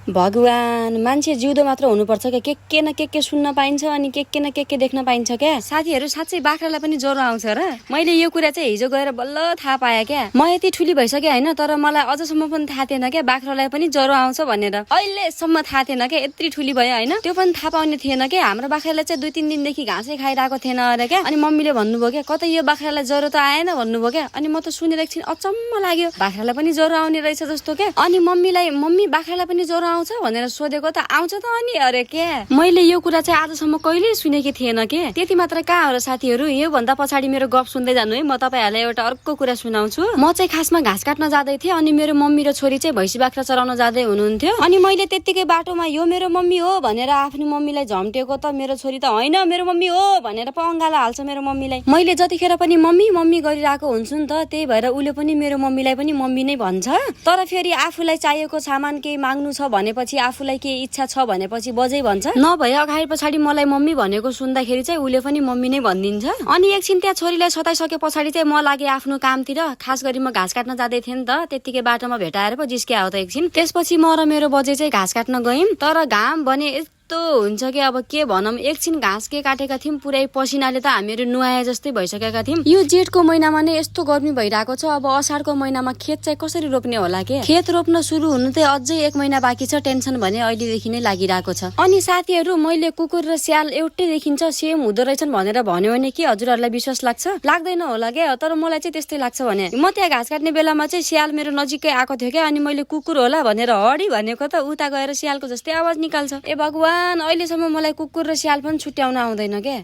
भगवान, मान्छे जिउँदो मात्र हुनुपर्छ क्या, के न के सुन्न पाइन्छ अनि के न के देख्न पाइन्छ क्या। साथीहरू, साँच्चै बाख्रालाई पनि ज्वरो आउँछ र? मैले यो कुरा चाहिँ हिजो गएर बल्ल थाहा पाएँ क्या। म यति ठुली भइसकेँ होइन, तर मलाई अझसम्म पनि थाहा थिएन क्या बाख्रालाई पनि ज्वरो आउँछ भनेर। अहिलेसम्म थाहा थिएन क्या, यत्रो ठुली भयो होइन, त्यो पनि थाहा पाउने थिएन क्या। हाम्रो बाख्रालाई चाहिँ 2-3 दिनदेखि घाँसै खाइरहेको थिएन अरे क्या। अनि मम्मीले भन्नुभयो क्या, कतै यो बाख्रालाई ज्वरो त आएन भन्नुभयो क्या। अनि म त सुनेर एकछिन अचम्म लाग्यो, बाख्रालाई पनि ज्वरो आउने रहेछ जस्तो क्या। अनि मम्मी बाख्रालाई पनि ज्वरो आउँछ भनेर सोधेको त आउँछ त अनि अरे क्या। मैले यो कुरा चाहिँ आजसम्म कहिले सुनेकी थिएन के। त्यति मात्र कहाँ हो र साथीहरू, यो भन्दा पछाडि मेरो गफ सुन्दै जानु है। म तपाईहरुलाई एउटा अर्को कुरा सुनाउँछु। म चाहिँ खासमा घाँस काट्न जाँदै थिएँ अनि मेरो मम्मी र छोरी चाहिँ भैँसी बाख्रा चराउन जाँदै हुनुहुन्थ्यो। अनि मैले त्यतिकै बाटोमा यो मेरो मम्मी हो भनेर आफ्नो मम्मीलाई झम्टेको त मेरो छोरी त होइन मेरो मम्मी हो भनेर पङ्गाला हाल्छ मेरो मम्मीलाई। मैले जतिखेर पनि मम्मी मम्मी गरिरहेको हुन्छु नि त, त्यही भएर उले पनि मेरो मम्मीलाई पनि मम्मी नै भन्छ। तर फेरि आफूलाई चाहिएको सामान केही माग्नु छ भनेपछि, आफूलाई के इच्छा छ भनेपछि बजै भन्छ। नभए अगाडि पछाडि मलाई मम्मी भनेको सुन्दाखेरि चाहिँ उले पनि मम्मी नै भनिदिन्छ। अनि एकछिन त्यहाँ छोरीलाई सताइसके पछाडि चाहिँ म लागे आफ्नो कामतिर। खास गरी म घाँस काट्न जाँदै थिएँ नि त, त्यतिकै बाटोमा भेटाएर पो जिस्किया हो त एकछिन। त्यसपछि म र मेरो बजे चाहिँ घाँस काट्न गयौँ। तर घाम भने यस्तो हुन्छ कि अब के भनौँ, एकछिन घाँस के काटेका थियौँ, पुरै पसिनाले त हामीहरू नुहाए जस्तै भइसकेका थियौँ। यो जेठको महिनामा नै यस्तो गर्मी भइरहेको छ, अब असाढको महिनामा खेत चाहिँ कसरी रोप्ने होला के। खेत रोप्न सुरु हुनु चाहिँ अझै 1 महिना बाँकी छ। टेन्सन भने अहिलेदेखि नै लागिरहेको छ। अनि साथीहरू, मैले कुकुर र स्याल एउटै देखिन्छ सेम हुँदो रहेछन् भनेर भन्यो भने के हजुरहरूलाई विश्वास लाग्छ? लाग्दैन होला क्या, तर मलाई चाहिँ त्यस्तै लाग्छ भने। म त्यहाँ घाँस काट्ने बेलामा चाहिँ स्याल मेरो नजिकै आएको थियो क्या। अनि मैले कुकुर होला भनेर हडी भनेको त उता गएर स्यालको जस्तै आवाज निकाल्छ। ए भगवान, अहिलेसम्म मलाई कुकुर र स्याल पनि छुट्याउन आउँदैन क्या।